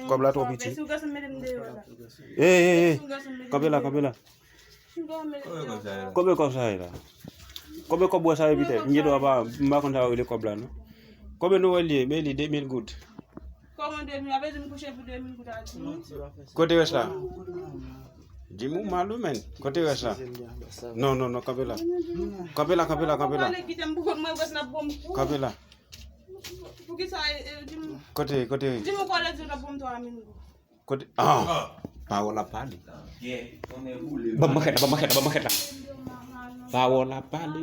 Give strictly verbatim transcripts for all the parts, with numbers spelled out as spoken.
Kòb la twò piti. Ey, ey, ey. Kanpe la, kanpe la. Konbyen kòb sa ye la? Konbyen kòb sa ye la? Konbyen kòb ou wè sa ye, Pitè? M gen dwa pa, m pa konn sa yo rele kòb la, non. Konbyen nou wè l ye? Men li de mil goud. Kòman de mil? Sa vle di m kouche pou de mil goud a Jimmy? Kote rès la? Jimmy ou mal wi, men. Kote rès la? Non, non, non, kanpe la. Kanpe la, kanpe la, kanpe la. Kanpe la. Poukisa, e, e, Jimmy? Kote, kote? Jimmy, ou kwè lè di w t ap ban m twa mil goud? Kote? Ah! Pawòl ap pale. Ban m manchèt la, ban m manchèt la, ban m manchèt la. Pawòl ap pale.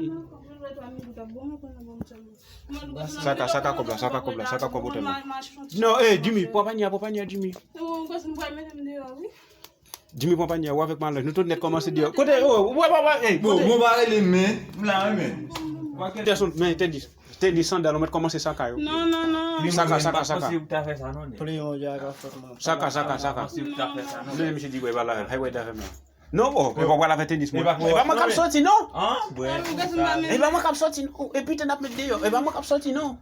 Saka, saka kòb la, saka kòb la, saka kòb ou tèlman. Non, eh, Jimmy, pran panye a, pran panye a, Jimmy. Jimmy, pran panye a, ou avèk malèz. Nou tout nèt kòmanse deyò. Kote, oh, wè, wè, wè, eh, bon, kote? Bon, pa rele men, m la, wi, men. Tèson, men, tèdis. Tèdis, sandal, ou mèt kòmanse saka yo. Non, non, non. Saka, saka, saka. Saka, saka, saka. Men misye di, wè, pa la, hey, wè, dafè mwen. Non, oh, e pa pral avè tèdis, mwen. E pa mwen k ap sòti, non. E pa mwen k ap sòti, non. E piten n ap met deyò. E pa mwen k ap sòti, non.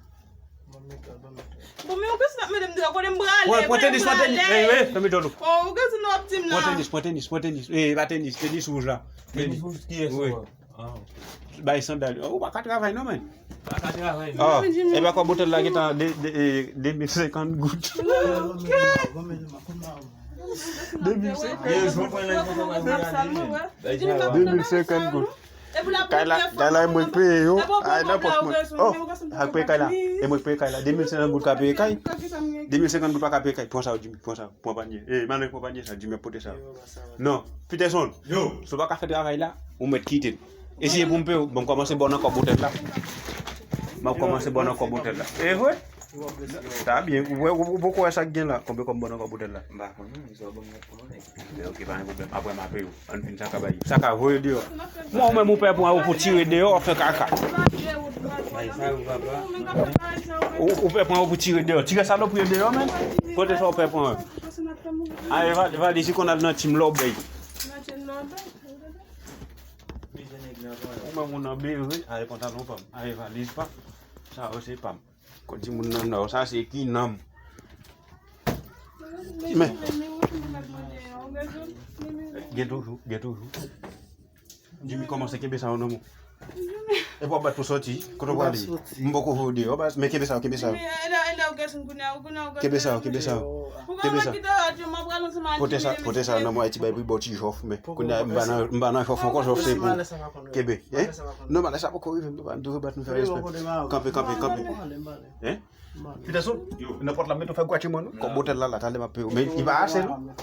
Bon, men ou gen si n ap mete m deyò, kote m prale, kote m prale. Pran tèdis, pran tèdis. Eh, eh, fèmen djòl ou. Oh, ou gen si n ap di m la. Pran tèdis, pran tèdis, pran tèdis. Eh, pa tèdis, tèdis wouj la. Tèdis wouj kiyès ou wè? Bay sandal. Oh, ou pa ka travay non, men. Pa ka travay non. Oh, e pa kòb bouton la gentan de, de, eh, de mil senkant goud. De mil senkant goud. De mil senkant goud. Kay la, kay la, e mwen k peye yo. Ay, nan pòch mwen. Oh, ak peye kay la. E mwen k peye kay la. De mil senkant goud ka peye kay. De mil senkant goud pa ka peye kay. Pran sa yo, Jimmy. Pran sa yo. Pran panye. Eh, Manuel, pran panye sa. Jimmy ap pote sa yo. Non. Peterson. Yo. Si w pa ka fè travay la, ou mèt kite l. E si e pou m peye w, bon, m kòmanse ba w nan kòb bouton la. M ap kòmanse ba w nan kòb bouton la. E vre? Sa byen. Ou wè, ou, ou poko wè sa k gen la. Konbyen kòb m ba w nan kòb bouton la? M pa konnen, men sa w ban m la. Ok, pa gen pwoblèm. Apre m a peye w. Ann fin saka bay. Saka voye deyò. Mwen ou menm ou pè pran yo pou tire deyò, w ap fè kaka. Ou, ou pè pran yo pou tire deyò. Tire salopri yo deyò, men. Kote sa w pè pran yo? Aye, valiz, valiz, li konn al nan tim lòbèy. Ou menm ou nan bere, aye pantalon pa m. Aye valiz pa m. Sa yo se pa m. Kot timoun nan nò, sa se ki nanm. Men. Gen toujou, gen toujou. Jimmy kòmanse kenbe sa yo nan men w. E pa w bat pou sòti, kote w prale? M poko voye w deyò, baz, men kenbe sa yo, kenbe sa yo. Kenbe sa yo, kenbe sa yo. Kenbe sa. Pote sa, pote sa yo nan men w, ti bay pou bò ti jòf, men. Kounye a, m pa nan, m pa nan jòf ankò, jòf se pou. Kenbe, hein? Non, malè sa poko rive m, papa, m toujou bat nou fè respè. Kanpe, kanpe, kanpe. Hein? Peterson, nan pòt la, mete w fè gwache mwen, non? Kòb bouton la, la, talè m ap peye w. Men, li pa ase, non?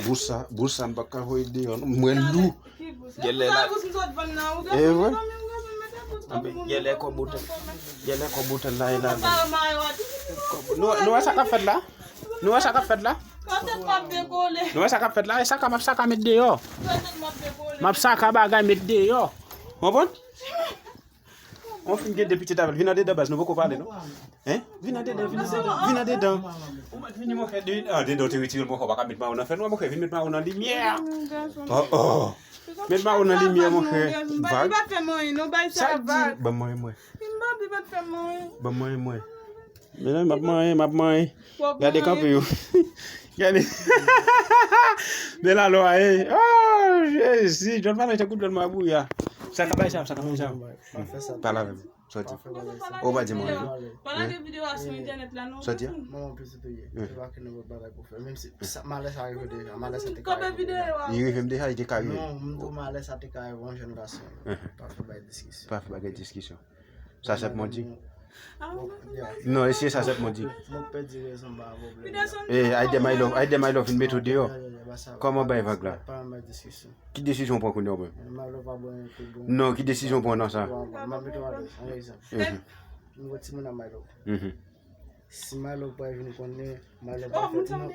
Bous sa, bous sa, m pa ka voye deyò, non. Mwen lou. Gèlè la. E vre? Gèlè kòb bouton. Gèlè kòb bouton la, e la. Nou, nou wè sa k ap fèt la? Nou wè sa k ap fèt la? Nou wè sa k ap fèt la? E saka m ap saka met deyò. M ap saka bagay met deyò. Konprann? On fin gen de pitit avè l. Vin andedan, baz, nou poko pale, non? Hein? Vin andedan, vin andedan, vin andedan. Ou mèt vini, monchè, de, andedan, ou te retire l, monchè, ou pa ka met mayo nan fè nwa, monchè, vin met mayo nan limyè. Oh, oh. Met mayo nan limyè, monchè. Vag. Sa k di? Ban m manyen mwen. Ban m manyen mwen. Mezanmi, m ap manyen, m ap manyen. Gade kanpe yo. Gade. De la lwa, eh. Oh, Jezi. John Valentine, kout John Mabouya. Sa ka bay sa, sa ka bay sa. Pale avè m. Sòti. Ou pa di m anyen, non? Pale de videyo a sou entènèt la, non? Sòti a? Manman pitit ou ye. Se pa ke nenpòt bagay pou fè. Menm si sa, malè sa rive deja, malè sa te ka rive deja. Li rive m deja, li te ka rive. Non, m di w malè sa te ka rive yon jèn gason. Pa fè bagay diskisyon. Pa fè bagay diskisyon. Sa sèlman di. Non, e se sa sèlman di. Mwen pèdi rezon m pa pwoblèm. Eh, Aiden My Love, Aiden My Love vin mete w deyò. Kòman bay vag la? Ki desizyon w pran kounye a ou menm? Non, ki desizyon w pran nan sa? Mhm. Si My Love pral vin konnen, My Love pral fè non.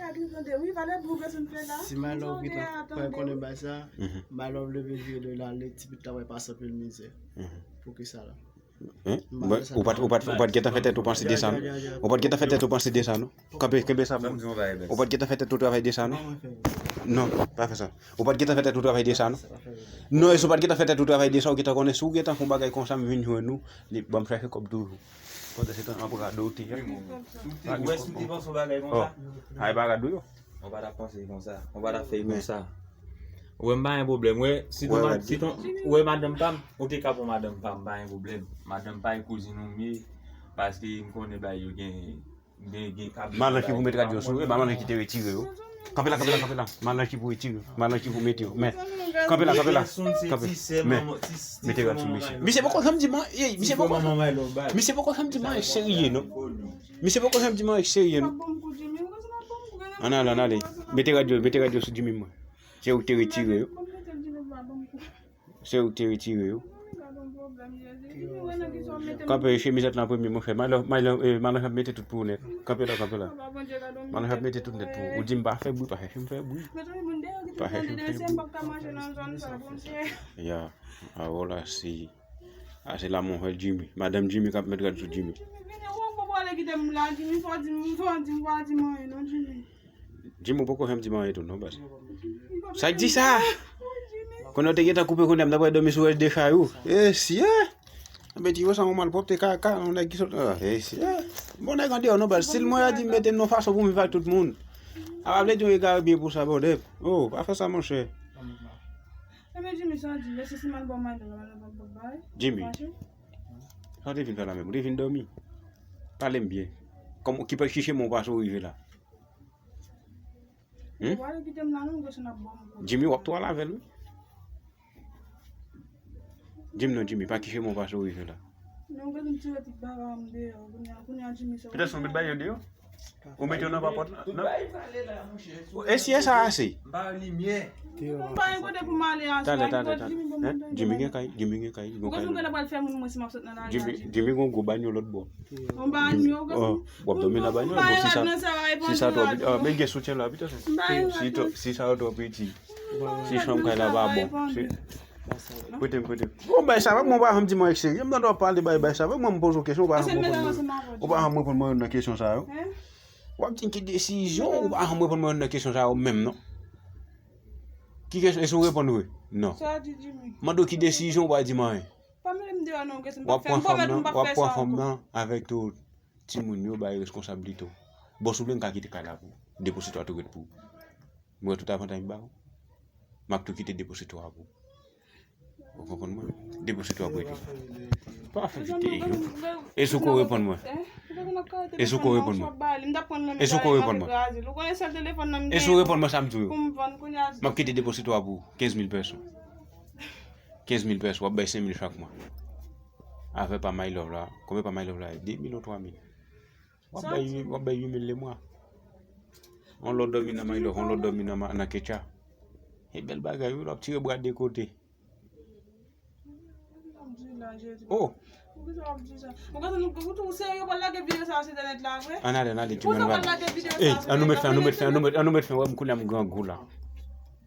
Si My Love gentan pral konnen bagay sa, mhm, My Love leve l vire do l ale, ti pitit la pral pase anpil mizè. Mhm. Poukisa la? Hein? Ou pa t, ou pa t, ou pa t gentan fè tèt ou panse de sa, non? Ou pa t gentan fè tèt ou panse de sa, non? Kanpe, kenbe sa pou mwen. Ou pa t gentan fè tèt ou travay de sa, non? Non, pa fè sa. Ou pa t gentan fè tèt ou travay de sa, non? Non, e si w pa t gentan fè tèt ou travay de sa, ou gentan konnen si w gentan fè yon bagay konsa, m vin jwenn ou, li ban m chache kòb toujou. Pandan se tan, m ap rado w te ye. Ou wè si m te panse yon bagay konsa? Oh, ay pa rado yo. Ou pa t ap panse konsa. Ou pa t ap fè konsa. Ou wè m pa gen pwoblèm. Ou wè, si ton, si ton, ou wè madanm pa m, ou te ka pran madanm pa m, pa gen pwoblèm. Madanm pa e kouzin ou m ye, paske m konnen bagay yo gen, gen, gen kabrit. Malanj ki pou met radyo sou, e malanj ki te retire yo. Kanpe la, kanpe la, kanpe la. Malanj ki pou retire yo. Malanj ki pou mete yo. Men, kanpe la, kanpe la. Kanpe. Men, mete radyo sou misye. Misye poko janm di mwen, ey, misye poko, misye poko janm di mwen serye, non. Misye poko janm di mwen serye, non. Ann ale, ann ale. Mete radyo, mete radyo sou Jimmy mwen. Se ou ki te retire yo. Se ou ki te retire yo. Kanpe, chemizèt lan premye, monchè. Malanj, malanj, eh, malanj ap mete tout pou ou nèt. Kanpe la, kanpe la. Malanj ap mete tout nèt pou ou. Ou di m pa fè bri, pa chèche m fè bri. Pa chèche m fè bri. Ya, a, wola, si. A, se la mwen fè Jimmy. Madanm Jimmy k ap met rad sou Jimmy. Jimmy, ou poko janm di m anyen tou, non, baz. Sa k di sa? Kounye a w te gentan koupe kounye a, m t ap pral dòmi sou rès de chay ou. Esye! Anben, ti yo sa yon malpwòpte kaka, yon nèg ki sot, ah, esye! Bon, nèg andeyò, non, baz. Stil mwen a di m mete m nan fason pou m viv ak tout moun. A pa vle di yon egare byen pou sa, bon, dèp. Oh, pa fè sa, monchè. Ebyen, Jimmy, sa di, lè se si mal bon, mal bon, mal bon, mal bon, mal bon. Jimmy, sa w te vin fè la menm? Ou te vin dòmi? Pale m byen. Kòman, ki pa, ki chemen w pase w rive la? Hmm? Jimmy, w ap twò al avè l, wi. Di m non, Jimmy, pa ki chemen w pase w rive la? Petèt se w met bagay yo deyò. Ou mete yo nan papòt la? Non. E si e sa ase? Talè, talè, talè. Hein? Jimmy gen kay, Jimmy gen kay, li gon kay. Jimmy, Jimmy gon gwo banyo lòt bò. Jimmy, oh, w ap dòmi nan banyo, bon, si sa, si sa twò piti, ah, men gen soutyen la, pito. Si to-, si sa yo twò piti, si chanm kay la pa bon, si, prete m, prete m. Bon, bay sa, mwen, w pa janm di mwen serye, m tande w ap pale, bay, bay sa, mwen, m poze w kesyon, w pa janm reponn mwen, w pa janm reponn mwen youn nan kesyon sa yo. W ap di m ki desizyon, w pa janm reponn mwen youn nan kesyon sa yo menm, non. Ki kesyon, e si w reponn wi? Non. Mande w ki desizyon, w pa di m anyen. W ap pran fanm nan, w ap pran fanm nan avèk tout timoun yo, bay responsab li tou. Bon, si w vle, m ka kite kay la pou ou. Depo sitwa tou ret pou ou. Mwen, tout avantay m ba ou. M ap tou kite depo sitwa pou ou. Ou konprann mwen? Depo sitwa pou ret. Pa fè videyo. E si w ko reponn mwen? E si w ko reponn mwen? E si w ko reponn mwen? E si w reponn mwen, sa m di w yo. M ap kite depo sitwa pou ou. Kenz mil pèso. Kenz mil pèso, w ap bay senk mil chak mwa. Avè pa My Love la. Konbyen pa My Love la ye? De mil ou twa mil? W ap bay uit, w ap bay uit mil lemwa. On lòt dòmi nan My Love, on lòt dòmi nan ma-, nan Ketcha. E bèl bagay, wi, w ap tire bra de kote. Oh! Ann ale, ann ale, ti mwen. Ey, ann nou met fen, ann nou met fen, ann nou met fen, ann nou met fen. Wè m kounye a m grangou la.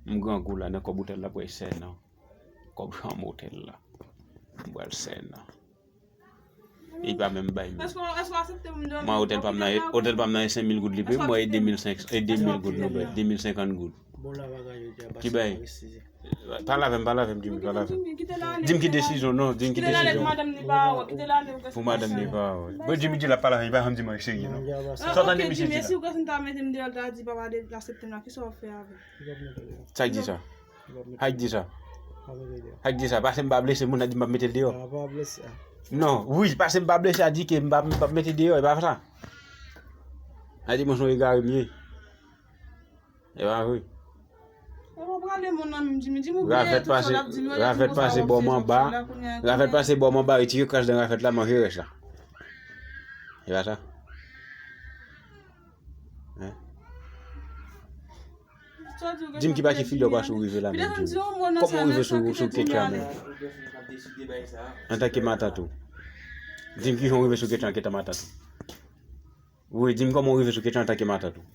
M grangou la, nan kòb otèl la, pou sèn nan. Kòb chanm otèl la. M pral sèn nan. Li pa menm bay mwen. Mwen, otèl pa m nan, otèl pa m nan e senk mil goud li peye, mwen e de mil senk, e de mil goud nou bay, de mil senkant goud. Ki bay? Pale avè m, pale avè m, Jimmy, pale avè m. Di m ki desizyon, non, di m ki desizyon. Pou madanm li pa wè. Bon, Jimmy di l ap pale avè m, li pa janm di mwen serye, non. Sa w tande misye di la? Sa k di sa? Sa k di sa? Sa k di sa? Pase m pa blese, moun nan di m p ap mete l deyò. Non, wi, pase m pa blese a di ke m p ap, m p ap mete l deyò, e pa sa. A di mwen se yon egare m ye. E pa vre. Ravèt pase, ravèt pase bò m anba, ravèt pase bò m anba, retire kras dan ravèt la, manje rès la. E pa sa. Hein? Di m ki pa ki fidèl w pase w rive la menm, Jimmy. Kòman w rive sou, sou Ketcha menm? Antanke matant ou. Di m kijan w rive sou Ketcha antanke matant ou. Wi, di m kòman w rive sou Ketcha antanke matant ou.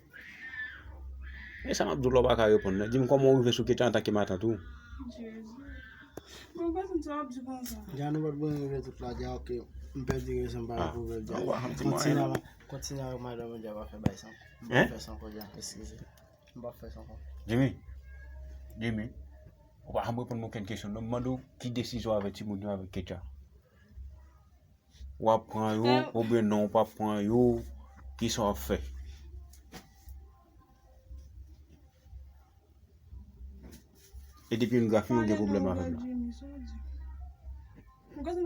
E sa m ap di w la w pa ka reponn nan. Di m kòman w rive sou Ketcha antanke matant ou. Jezi. Mwen pa santi w ap di konsa. Dja nou pa t bon rive tout la, dja oke. M pèdi rezon m pa retrouvè l dja. Kontinye a, kontinye a, madanm, dja pa fè bay san. M pa fè san kò dja, eskize. M p ap fè sa ankò. Jimmy, Jimmy, ou pa janm reponn mwen okenn kesyon non. M mande w ki desizyon avè timoun yo avèk Ketia. W ap pran yo oubyen non, ou p ap pran yo, kisa w ap fè? E depi yon gason gen pwoblèm avè m la.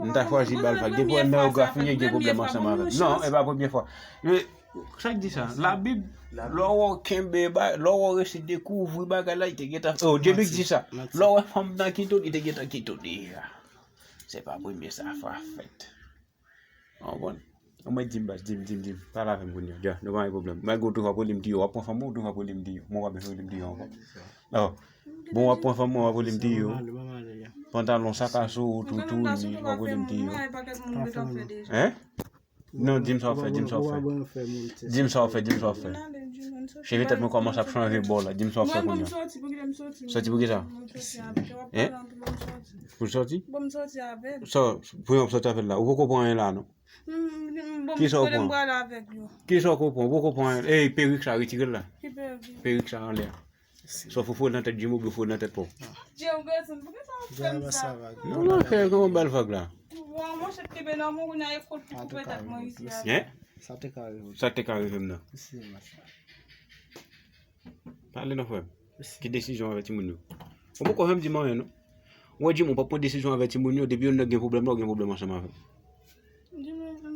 M ta chwazi ba l vag. Depi yon gason gen pwoblèm ansanm avè m. Non, e pa premye fwa. Sa k di sa? Labib, lè w kenbe, lè w resi dekouvri bagay la, li te gentan. Oh, Djemik di sa. Lè w wè fanm nan kite w, li te gentan kite w deja. Se pa premye sa fwa fèt. Ou konprann? Ou mèt di m baz, di m, di m, di m. Pale avè m kounye a. Dja, nou pa gen pwoblèm. Malgre w toujou ap rele m Tiyo, w ap pran fanm mwen, ou toujou ap rele m Tiyo. Mwen w ap rele m Tiyo ankò. Oh. Bon, w ap pran fanm mwen, w ap rele m Tiyo. Pantalon, sak a sou ou, toutou, w ap rele m Tiyo. Hein? Non, di m sa w fè, di m sa w fè. Di m sa w fè, di m sa w fè. Cheve tèt mwen kòmanse ap chanje bò la. Di m sa w fè kounye a. Sòti pou kisa? Hein? Pou sòti? Sa, pou yon sòti avè l la. Ou poko pran anyen la, non? Kisa w pran? Kisa w poko pran? Ey, perik sa, retire l la. Perik sa anlè a. Swa foufou nan tèt Jimmy oubyen foufou nan tèt pa w. Non, non, fè kòman bal vag la. Hein? Sa te ka rive m nan. Pale non, frè m. Ki desizyon avè timoun yo? Ou poko janm di m anyen, non. Ou wè, Jimmy, ou pa pran desizyon avè timoun yo, depi youn nan gen pwoblèm la, ou gen pwoblèm ansanm avè l.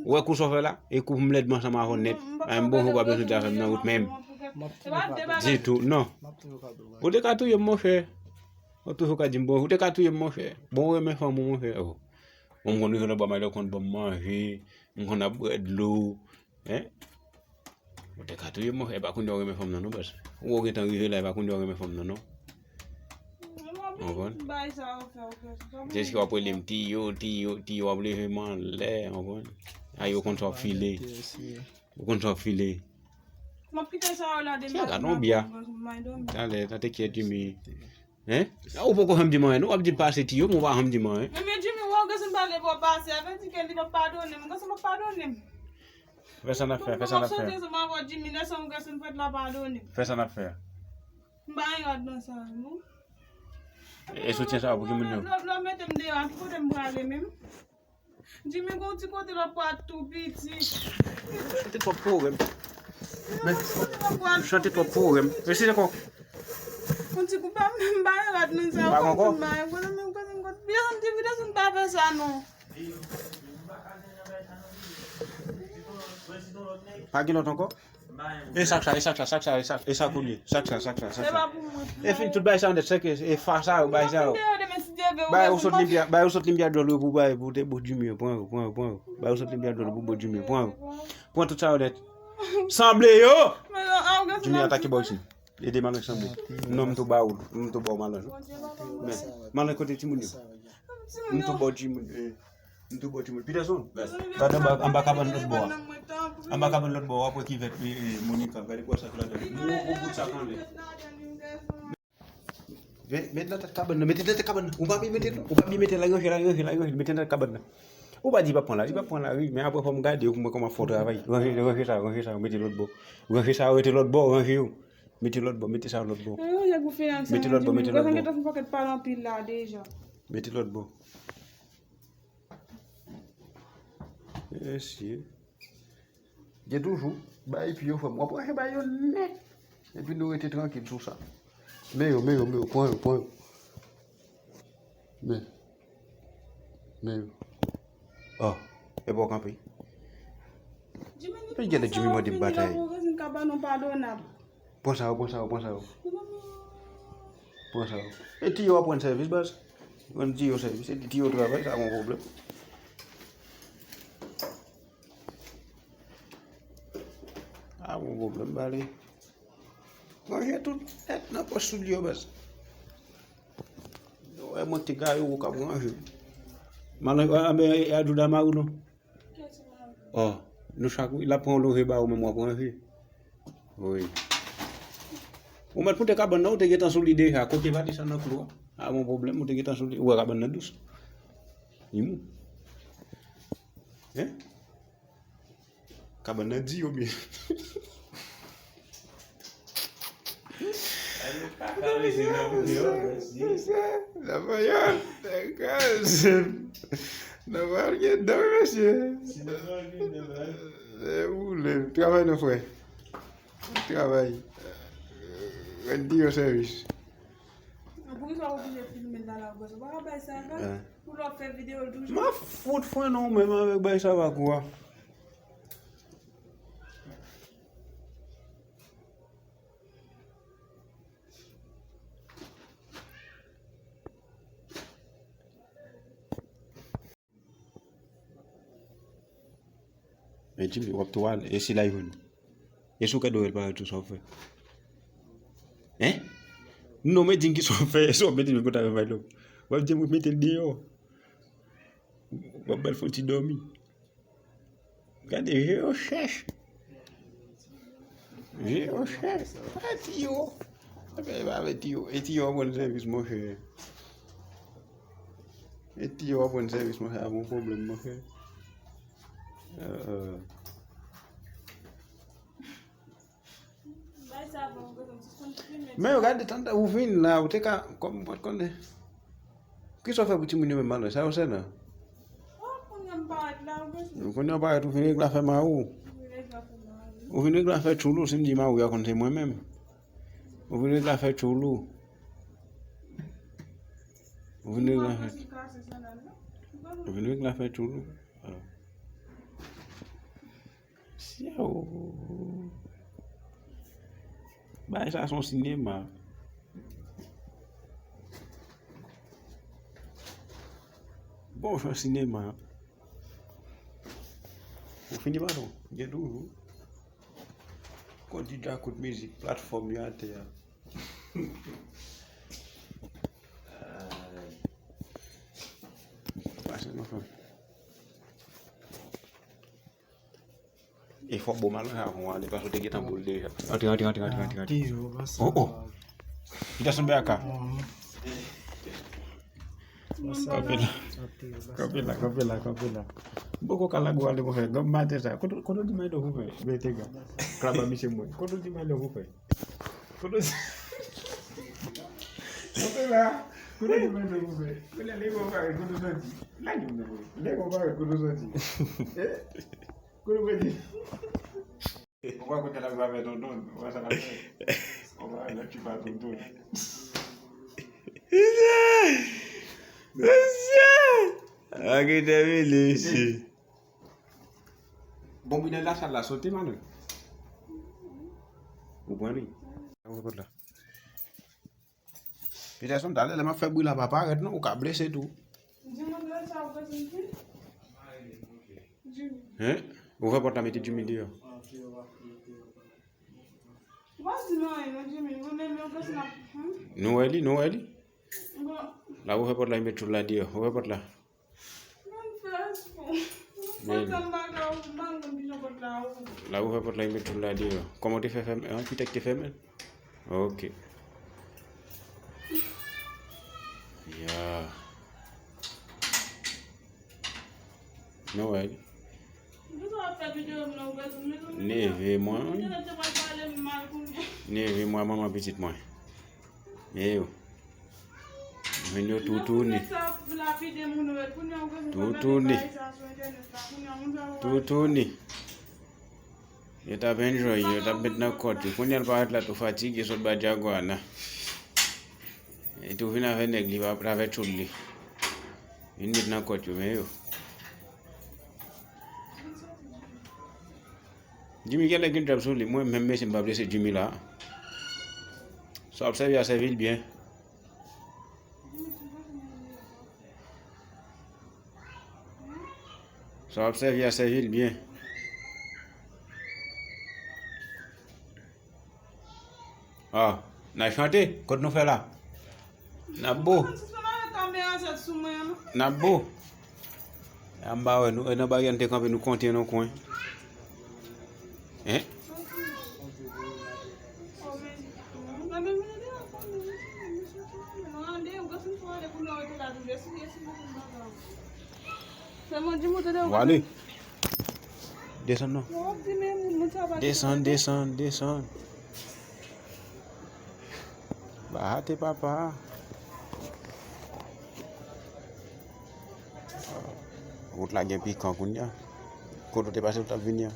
Ou wè kou sa w fè la? E kou m lèd ansanm avè w nèt. Ay, m bonjou, ou pa bezwen di afè m nan wout menm. Ditou, non. Ou te ka touye m, monchè. Ou toujou ka di m bonjou. Ou te ka touye m, monchè. Bon, ou renmen fanm ou, monchè. Oh. Bon, m konn rive nan bò, m konn ban m manje. M konn ap bwè dlo. Hein? Ou te ka touye m, monchè. E pa kounye a ou renmen fanm nan, non, baz. Ou gentan rive la, e pa kounye a ou renmen fanm nan, non. Ou konprann? Se jiska w ap rele m Tiyo, Tiyo, Tiyo, w ap leve m anlè, ou konprann? Ay, ou konn sa w ap file. Ou konn sa w ap file. Tia, gad yon bya. Talè, tante kyèt, Jimmy. Hein? Ou poko janm di m anyen, non? W ap di l pase Tiyo, men w pa janm di m anyen. Men Jimmy, wè w gentan pale pou w pase, a vle di ke li p ap padone m, ou gentan p ap padone m. Fè sa n ap fè, fè sa n ap fè. Mwen soti ansanm avè Jimmy, lè sa yon gason fèt la padone. Fè sa n ap fè a. M pa gen rad nan sa, non. E soutyen sa a pou ki moun yo? Lè, lè w mete m deyò a, ki kote m prale menm? Jimmy, gon ti kote lòt pwa tou piti. Chante twòp pou ou menm. Men, chante twòp pou ou menm. Resi ankò. Yon ti kou pa m, m pa gen rad nan sa, ou konn m pa gen, kote m, kote m, kote m, byen, m te vide sou m pa fè sa, non. Pa gen lòt ankò? E sak sa, e sak sa, sak sa, e sak, e sak ou li? Sak sa, sak sa, sak sa. E fin tout bay sa annèt, se ke e fa sa yo, bay sa yo. Bay ou sot limpya, bay ou sot limpya dwòl yo pou bay, pou te bo Jimmy yo, pran yo, pran yo, pran yo. Bay ou sot limpya dwòl yo pou bo Jimmy yo, pran yo. Pran tout sa yo nèt. Sanble yo! Jimmy atake bò isi. Ede Malanj sanble. Non, m tou ba ou, m tou ba ou Malanj. Men, Malanj kote timoun yo? M tou ba ou timoun yo. M tou ba ou timoun. Peterson, gade anba, anba kabann lòt bò a. Anba kabann lòt bò a, w ap wè kivèt, e, e, Monica. Gade bò sa k ladan. Gwo, gwo bout sa k anlè. Met, met nan tèt kabann nan, mete nan tèt kabann nan. Ou pa byen mete l, ou pa byen mete l la, ranje la, ranje la, ranje l, mete nan tèt kabann nan. Ou pa di li p ap pran la, li p ap pran la, wi, men apre fò m gade yo pou m wè kòman fè w travay. Ranje, ranje sa, ranje sa, mete lòt bò. Ranje sa, rete lòt bò, ranje yo. Mete lòt bò, mete sa lòt bò. Mete lòt bò, mete lòt bò. Mete lòt bò. Mesye. Gen toujou, bay pye yo, frè m. W ap ranje bay yo nèt. Epi nou rete trankil sou sa. Men yo, men yo, men yo, pran yo, pran yo. Men. Men yo. Oh, e bò kanpe. Men gen lè Jimmy mande m batay. Pran sa yo, pran sa yo, pran sa yo. Pran sa yo. E Tiyo ap rann sèvis, baz. Rann Tiyo sèvis. E Tiyo travay, sa gon pwoblèm. A, gon pwoblèm, ba li. Ranje tout nèt nan pòch soulye yo, baz. Yo wè mwen te gaye ou k ap ranje. Malanj, a, a, men, e, a Jouda mari w non? Oh, nou chak, wi, l ap pran yon lonje ba ou, menm w ap ranje. Wi. Ou mèt pote kabann nan, ou te gentan sou li deja. Kote pa desann nan klou a. A, gon pwoblèm, ou te gentan sou li. Ou wè kabann nan dous. Li mou. Hein? Kabann nan di yo byen. Kaka mesye nan pou yo, mesye. Nan panyòl, nan panyòl gen dan, mesye. Se boule. Travay non, frè. Travay. Rèd di yo sèvis. Poukisa w oblije filme l la, la, w pa ka bay sa, pou lè w fè videyo l toujou. M ap fout fwen nan ou menm avèk bay sa, pa kou a. Men Jimmy, w ap tou ale, e si la jwenn ou? E si w kè dòmi l parèt tou, sa w fè? Hein? Non, men di m ki sa w fè, e si w ap mete l konn ta fè bay lòk. W ap di m mete l deyò. W ap ba l fon ti dòmi. Gade, je yo chèch. Je yo chèch. Pa tiyo. Ebyen, e pa avè tiyo. E tiyo ap rann sèvis, monchè. E tiyo ap rann sèvis, monchè, a gon pwoblèm, monchè. Euh, euh. Men yo gade, tann, ou vin la, ou te ka, kòm ou pa t konnen. Kisa w fè pou timoun yo menm, Malòy? Sa yo sè nan? Kounye a w parèt, ou vin regle afè mari w. Ou vin regle afè tchoul ou, si m di mari w, y a konn se mwen menm. Ou vin regle afè tchoul ou. Ou vin regle afè, ou vin regle afè tchoul ou. Ah. Syow. Bagay sa se yon sinema. Bon, se yon sinema. Ou fini, patwon? Gen toujou. Kon ti djakout mizik, platfòm yo atè a. Pase, mon frè. E fò bon malon sa pou ale, paske w te gentan boule deja. Antre, antre, antre, antre, antre, antre. Oh, oh. Peterson B A K. Kanpe la. Kanpe la, kanpe la, kanpe la. M poko ka lage w ale pou fè gòm maten sa. Kote, kote w di Milo pou fè? Mete ga. Krab a misye mwen. Kote w di Milo pou fè? Kote w di, kanpe la. Kote w di Milo pou fè? Kote w lage w pare, kote w soti? Lage m nan. Lage w pare, kote w soti? Eh? Kote w di? Ou pa konn sa l ap fè tonton, ou pa sa l ap fè. Ou pa wè lè ti pa tonton. Mesye! Mesye! Ak entèvili, mesye. Bon, bidè la, sa la sote, Mano. Ou pran li? Ou pran la. Peterson, talè, lè m ap fè bri la pa parèt non, ou ka blese tou. Jimmy, lè sa ou bezwen di? Jimmy. Hein? Ouvè pòt la, mete Jimmy deyò. Ou pa di non, non, Jimmy, ou menm, ou bezwen ap, hmm? Nou wè li, nou wè li. Bon. La, ouvè pòt la, mete tchoul la deyò. Ouvè pòt la. Men. La ouvè pòt la, li met tchoul la deyò. Kòman w te fè fèmen? An, ki tèk te fèmen? Ok. Ya. Nou wè. Neve mwen. Neve mwen, manman pitit mwen. Men yo. Mwen yo toutouni. Toutouni. Toutouni. Yo t ap enjoy, yo t ap met nan kòt yo. Kounye a l parèt la tou fatige, sot ba Djagwana. E tou vin avè nèg li, pa travè tchoul li. Vin met nan kòt yo, men yo. Jimmy, genlè gen djòb sou li. Mwen menm, mesye, m pa blese Jimmy la. Sa w ap sèvi a, sèvi l byen. Sa w ap sèvi a, sèvi l byen. Ah, n a chante. Kot nou fè la? N ap bo. N ap bo. Anba wè, nou, nan baryè n te kanpe, nou konte nan kwen. Hein? Ou ale. Desann non. Desann, desann, desann. Pate papa. Wout la gen pikan kounye a. Kote w te pase w t ap vini an?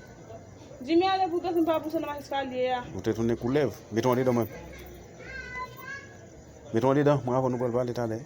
Jimmy ale pou w te fin pa pouse nan eskalye a. Ou te tounen koulèv. Mete w andedan mwen. Mete w andedan. Mwen avè nou pral pale talè.